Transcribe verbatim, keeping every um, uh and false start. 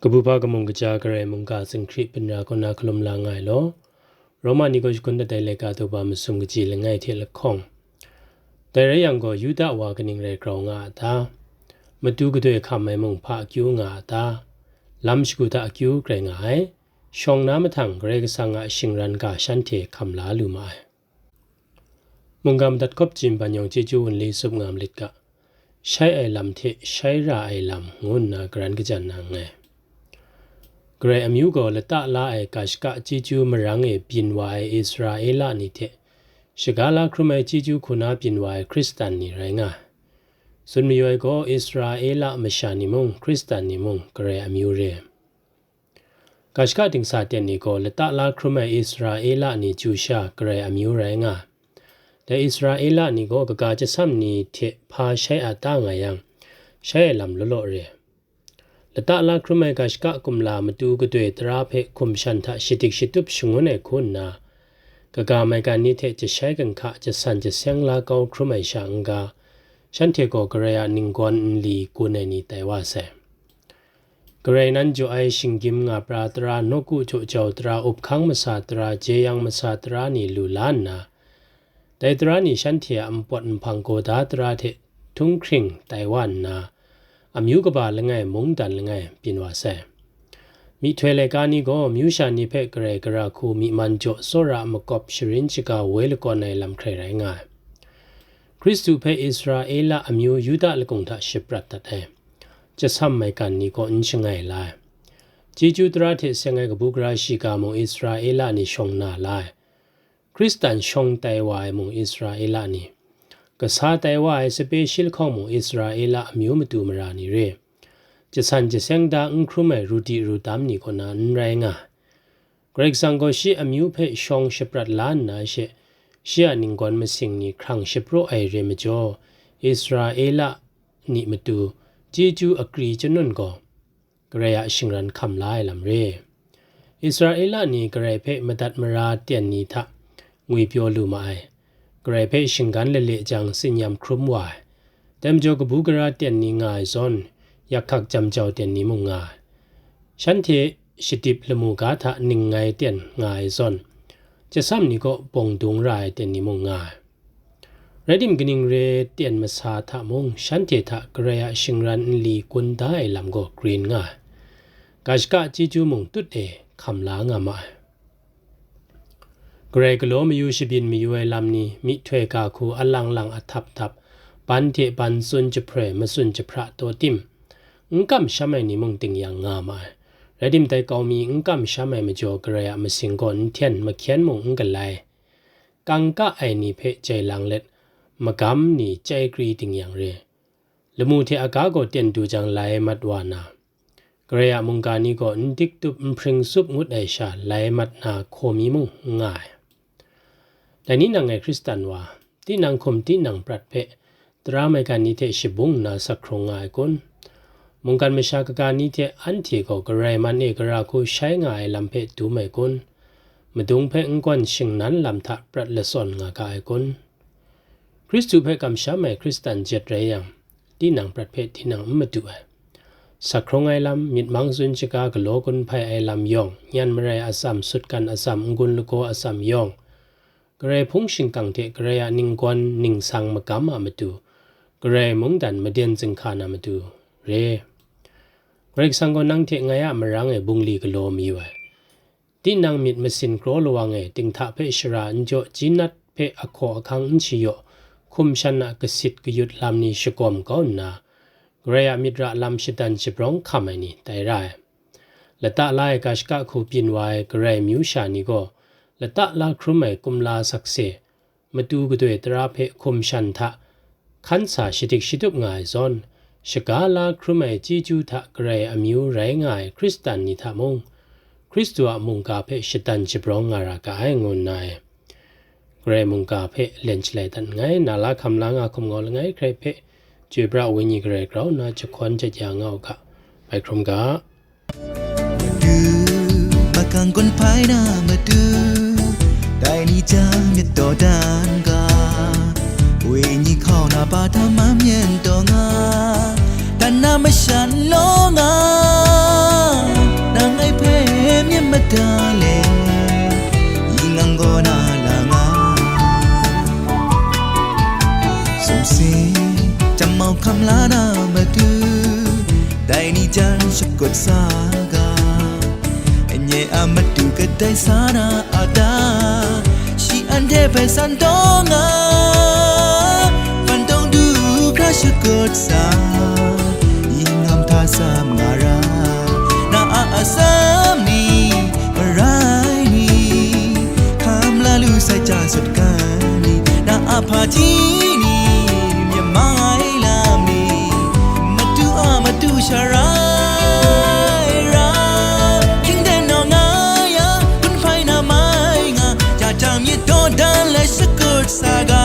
Kabu hpa kamung kaja Karai mungga zinghkri byin ra kaw na hkalum la nga ai law, Roma ni kaw jahkun dat ai laika daw ba masum kaji langai hte lahkawng. Dai rai yang gaw, Yuda wa kaning rai grau nga a ta? Matu gadoi hkam ai mung hpa akyu nga a ta? Lam shagu hta akyu grai nga ai. Shawng na mahtang Karai Kasang a shingran ga shanhte hkam la lu ma ai. Mungga madat hkawp jin ban yawng chyeju wunli tsup nga malit ga, shai ai lam hte shai ra ai lam ngu nna garan kajan na nngai. Karai amyu gaw lata la ai ga shaka chyeju marang e byin wa ai Israela ni hte, shaga la hkrum ai chyeju hku na byin wa ai Hkristan ni rai nga ai. Tsun mayu ai gaw, Israela masha ni mung, Hkristan ni mung, Karai amyu re ai. Ga shaka dingsa ten ni gaw lata la hkrum ai Israela ni chyu sha Karai amyu rai nga ai. Dai Israela ni gaw kaga chyasam ni hte hpa shai a ta nga yang, shai ai lam law law re ai. Lata la hkrum ai ga shaka kumla matu gadoi tara hpe hkum shan hta shadik shatup shangun ai hku nna, kaga maigan ni hte jashai ganhka jasan jaseng la kau hkrum ai sha n-ga, shanhte gaw Karai a ninggawn nli gun ai ni tai wa sai. Karai nan jaw ai shinggyim nga pra tara, nawku jaw jau tara, up hkang masa tara, jeyang masa tara ni lu la nna, dai tara ni shanhte a npawt nhpang gaw da tara hte htunghkring tai wa nna, amyu kaba langai mungdan langai byin wa sai. Myihtoi laika ni gaw myu sha ni hpe Karai gara hku myi man jaw tsawra a makawp sharin shaga woi lakawn ai lam hkrai rai nga ai. Hkristu hpe Israela amyu Yuda lakung hta shaprat dat ai. Chyasam maigan ni kaw n shangai la ai. Chyeju tara hte seng ai kabu gara shiga mung Israela ni shawng na la ai. Hkristan shawng tai wa ai mung Israela ni, kasa tai wa ai sape shi lahkawng mung Israela amyu matu mara ni re. Jasan jaseng da n hkrum ai ruti rutam ni kaw na n rai nga ai. Karai Kasang gaw shi amyu hpe shawng shaprat la nna she, shi a ninggawn masing ni hkrang shapraw ai re majaw, Israela ni matu chyeju akri chyanun gaw, Karai a shingran hkam la ai lam re. Israela ni Karai hpe madat mara ten ni hta ngwipyaw lu ma ai. Karai hpe shinggan lale jang tsinyam hkrum wa ai. Dai majaw kabu gara ten ni nga ai zawn, yak hkak jam jau ten ni mung nga ai. Shanhte shadip lamu ga hta ningngai ten nga ai zawn, chyasam ni kaw bawng dung ra ai ten ni mung nga ai. Rai tim, kaning re ten masa hta mung, shanhte hta Karai a shingran nli gun da ai lam gaw grin nga ai. Ga shaka chyeju mung tut e hkam la nga ma ai. Karai galaw mayu shabyin mayu ai lam ni, myihtoi ga hku alang lang ahtap htap, ban hte ban tsun jahproi matsun jahpra taw tim, n kamsham ai ni mung ting yang nga ma ai. Rai tim, dai kau mi n kamsham ai majaw, Karai a masing gaw n hten mahkyen mung n galai. Kangka ai ni hpe jai lang let, magam ni chyai kri ting yang re. Lamu hte aga gaw ten du jang lai mat wa na, Karai a mungga ni gaw n dik tup n hpring tsup ngut ai sha lai mat na hkaw mi mung n nga ai. Dai ni nang ngai Hkristan wa, tinang hkum tinang prat hpe tara maigan ni hte shabung nna sak hkrung nga ai kun? Mungkan masha kaga ni hte anhte gaw Karai man e gara hku shai nga ai lam hpe dum ai kun? Madung hpe n gawn shingnan lam hta prat latsawn nga ga ai kun? Hkristu hpe kamsham ai Hkristan jet rai yang, tinang prat hpe tinang n madu ai. Sak hkrung ai lam, myit mang tsun shaga galaw gun hpai ai lam yawng, nyan marai atsam, sutgan atsam, n-gun lagaw atsam yawng, Karai hpung shingkang hte Karai a ninggawn ningsang magam a matu, Karai mungdan maden zinghka na matu re. Karai Kasang gaw nang hte ngai a marang e bungli galaw mayu ai. Tinang myit masin kraw lawang e, dinghta hpe shara n jaw, jinat hpe ahkaw ahkang n shayaw, hkum shan a kasit kayut lam ni shagawm kau nna, Karai a myit ra lam shadan shabrawng hkam ai ni tai ra ai. Lata la ai ga shaka hku byin wa ai Karai amyu sha ni gaw, lata la hkrum ai kumla sakse, matu gadoi tara hpe hkum shan hta hkan sa shadik shatup nga ai zawn, shaga la hkrum ai chyeju hta Karai amyu rai nga ai Hkristan ni hta mung, Hkristu a mungga hpe shadan shabrawng nga ra ga ai, ngu nna e, Karai mungga hpe len shalai dat nngai. Na la hkam la nga hkum ngau langai hkrai hpe, Chyoi pra ai Wenyi Karai grau nna jahkawn jat ya nga u ga. Bai hkrum ga. Madu, makang gun hpai na madu, dai ni jang myit dawdan ga, Wenyi hkau na ba hta mam yen taw nga, dan na mashan law nga. da le, yingang gaw na la nga. Sumsing, jam mau hkam la na matu, dai ni jan shakut sa ga. Anye a matu kadai sa na a ta, shi anhte hpe san taw nga, fan tawn du hkra shakut sa, yingham hta sam nga ra, na a atsam ni, marai ni, hkam la lu sai ja sut kan ni, na a hpaji ni, myit mang ai lam ni, matu a matu sharai ra, hkying ten naw nga ya, hpun hpai na mai nga, ya jang myit dawdan lai shakut sa ga.